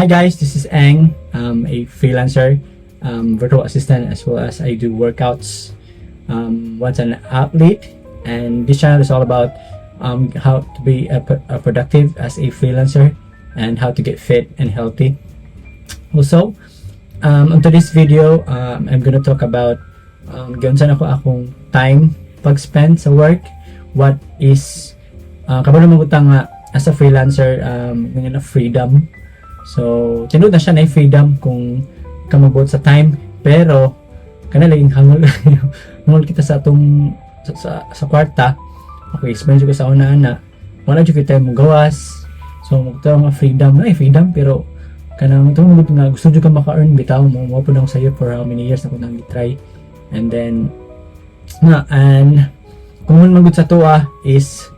Hi guys, this is Ang. I'm a freelancer, virtual assistant, as well as I do workouts. Once an athlete, and this channel is all about how to be a productive as a freelancer and how to get fit and healthy. Also, on today's video, I'm gonna talk about giunsa nako akong time pag-spend sa work. What is kabalo man gud ta nga as a freelancer, ganyan na freedom. So, tinuod na siya na freedom kung ka magbuot sa time, pero kana laging hangol hangol kita sa atong sa kwarta. Okay, spend jud ko sa una ana. Wala jud kay time mo gawas. So, mo nga freedom na freedom, pero kanang tungod nga gusto jud ka maka-earn bitaw mo mo pud ako sayo for how many years na ko nang try. And then na and kung man gud sa tuwa is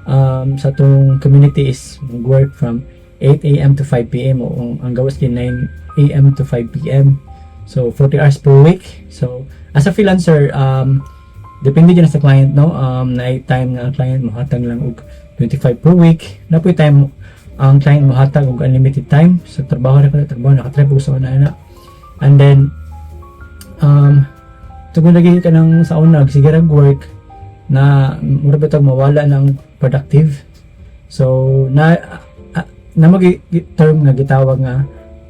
sa atong community is work from 8 a.m. to 5 p.m. o ang gawas kay 9 a.m. to 5 p.m. So 40 hours per week. So as a freelancer, depende jud na sa client, no? Na time nga ang client mohatag lang og 25 per week. Naa poy time ang client mohatag og unlimited time. So trabaho ra ka, trabaho, nakatry ko sa una na. And then tungod lagi ka ng sa una sige rag work na mura bitag mawala ng productive. So na na mag term nga gitawag nga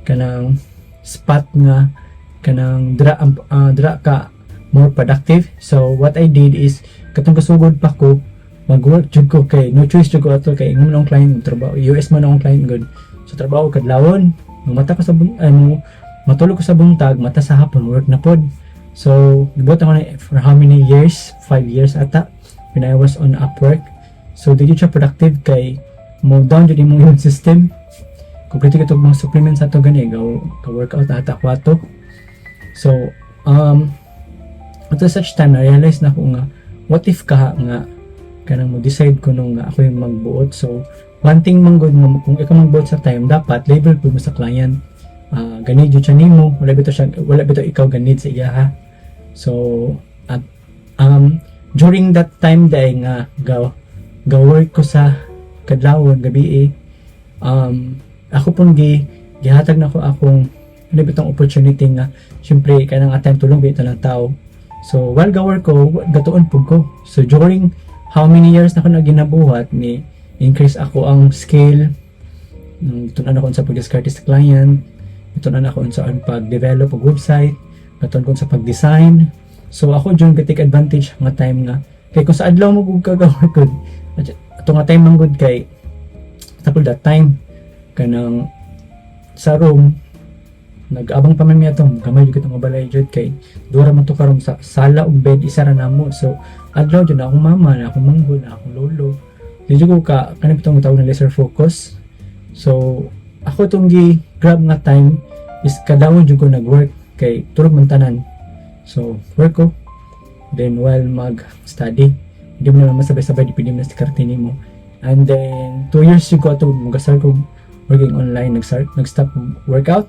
kanang spot nga kanang dira dira ka more productive. So what I did is katong kasugod pa ko mag-work jud ko kay no choice jud ko ato kay ingon ang client trabaho US man ang client gud. So trabaho kadlawon, mata ko sa ay, mo matulog ko sa buntag, mata sa hapon, work na pod. So gibuhat ako na for how many years, 5 years ata, when I was on Upwork. So di jud siya productive kay mo down jud imong immune system. Kung pwede ka mga supplements ato gani go ka workout ata ko ato. So until such time na realize na ko nga what if ka nga kanang mo decide ko nung nga ako yung magbuot. So one thing man gud nga kung ikaw magbuot sa time, dapat label pud mo sa client. Ganid jud siya nimo, wala bitaw siya, wala bitaw ikaw ganid sa iya ha. So at during that time dai nga ga ga work ko sa kadlawon gabi eh, ako pong gihatag na ko akong ano bitong opportunity nga syempre kanang atime tulong bitaw ng tao. So while ga work ko, gatuon pud ko. So during how many years na ko na ginabuhat ni increase ako ang skill, tun-an ako sa pag-diskarte sa client, tun-an ako sa ang pag-develop og website, natuon ko sa pag-design. So ako jud take advantage nga time nga kay kung sa adlaw mo gud ka work gud ato nga time man gud kay tapos that time kanang sa room nag-abang pa man mi atong gamay jud kitong balay jud kay duha ra man to ka room sa sala ug bed, isa ra namo. So adlaw jud na akong mama na akong manghod na akong lolo, di jud ko ka kanang bitong tawag na lesser focus. So ako tong gi grab nga time is kadawon jud ko nag-work kay tulog man tanan. So work ko then while mag study, hindi mo naman masabay-sabay, depende mo na sa diskarte nimo. And then 2 years jud ko ato mag-start ko working online, nag-start, nag-stop workout,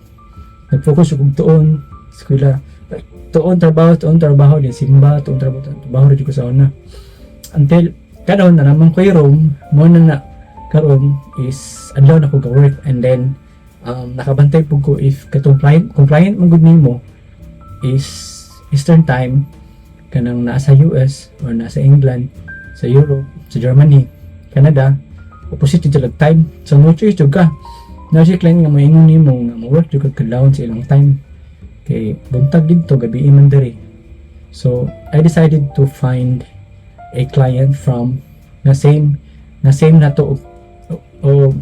nag-focus ko tuon eskwela, tuon trabaho, tuon trabaho din, simba, tuon trabaho, tuon trabaho ra jud ko sa una until karon na naman ko room mo na na karon is adlaw na ko ga-work. And then nakabantay pud ko if katong client, kung client man gud nimo is Eastern Time, kanang naa sa US or nasa England, sa Europe, sa Germany, Canada, opposite jud sila time. So no choice jud ka na si client nga moingon nimo nga mo-work jud kag kadlawon sa ilang time kay buntag didto, gabi man diri. So I decided to find a client from nga same na to o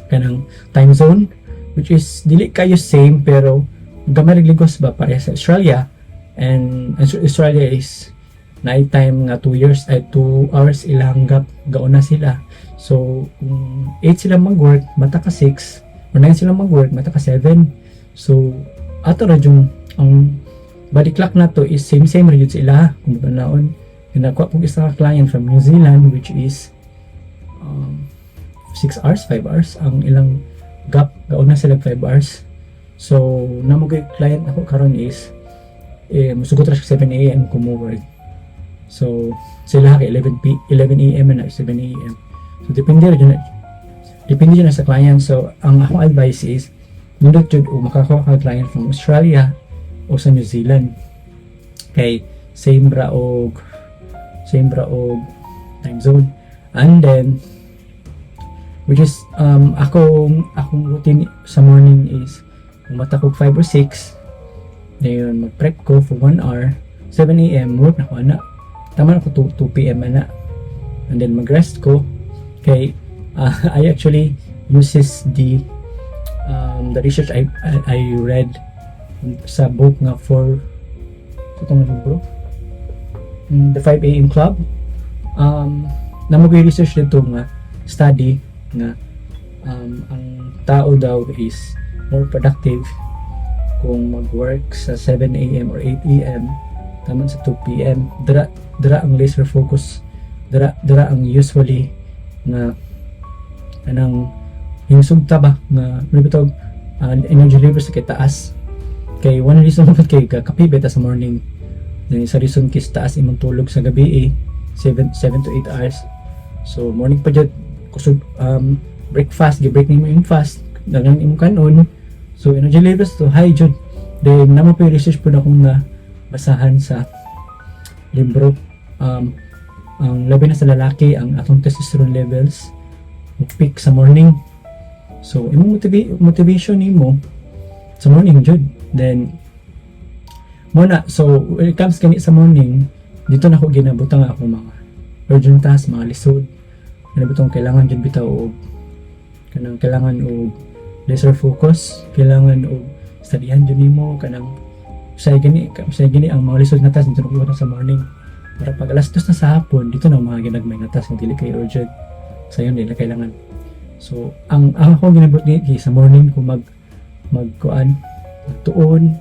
kanang time zone, which is dili kayo same pero gamay ra ligos ba pareha sa Australia. And Australia is naay time nga 2 years ay 2 hours ilang gap, gauna sila. So kung 8 sila mag-work, mata ka 6, or 9 sila mag-work, mata ka 7. So ato ra yung ang body clock na to is same same ra jud sila kung naon. Ginakuha kog isa ka client from New Zealand, which is 6 hours, 5 hours ang ilang gap, gauna sila 5 hours. So namo kay client ako karon is eh musugot ra siya 7 a.m. ko mo work. So sila kay 11 a.m. na 7 a.m. So depende ra jud na. Depende jud na sa client. So ang akong advice is nindot jud og makakuha ka client from Australia o sa New Zealand kay same ra og time zone. And then which is akong routine sa morning is mata ko 5 or 6, then mag-prep ko for 1 hour, 7 a.m. work na ko ana, tama na ko 2 p.m. ana, and then mag-rest ko kay I actually uses the research I read sa book nga for itong libro, The 5 a.m. Club. Na mag research dito nga study nga ang tao daw is more productive kung mag-work sa 7 a.m. or 8 a.m. taman sa 2 p.m. Dira dira ang laser focus, dira dira ang usually nga kanang yung sugta ba nga ano ba tawag, energy levels kay taas, kay one reason man kay kape beta sa morning. Then sa reason kay taas imong tulog sa gabi eh, 7 to 8 hours. So morning pa jud kusog, breakfast, gi-break nimo yung fast, daghang imong kanon, so energy levels to high jud. Then naa man pa yung research pud akong na basahan sa libro, ang labi na sa lalaki, ang atong testosterone levels peak sa morning. So imong motivation nimo sa morning jud. Then mo na. So when it comes kani sa morning, dito na ako ginabutang ako mga urgent task, mga lisod ano bitong kailangan jud bitaw og kanang kailangan og laser focus, kailangan og studyhan jud nimo, kanang usay gani ang mga lisod nga task dito na ko sa morning para pag alas 2 na sa hapon, dito na mga ginagmay nga task nga dili kay urgent sayon, dili na kailangan. So ang ako ginabot ni kay sa morning ko mag magkuan, magtuon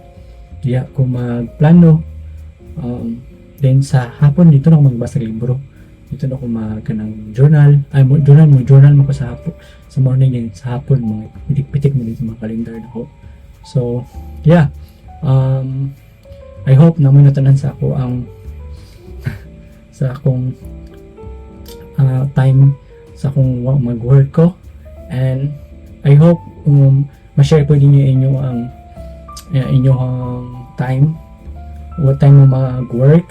diya ko, magplano, then sa hapon dito na ako magbasa ng libro, dito na ako mag kanang journal, ay mo journal, mo journal mo ko sa hapon, sa morning. Then sa hapon mga pitik-pitik mo dito mga calendar na ko. So yeah, I hope na mo natanan sa ako ang sa akong time sa akong mag-work ko and I hope ma-share po ninyo inyo ang inyong time, what time mo mag-work,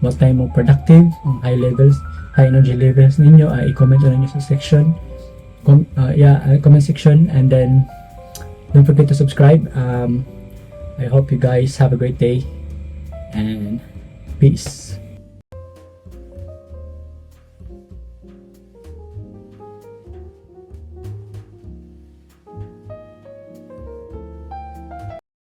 what time mo productive, ang high levels, high energy levels ninyo. I-comment na ninyo sa section yeah, comment section, and then don't forget to subscribe. I hope you guys have a great day and peace.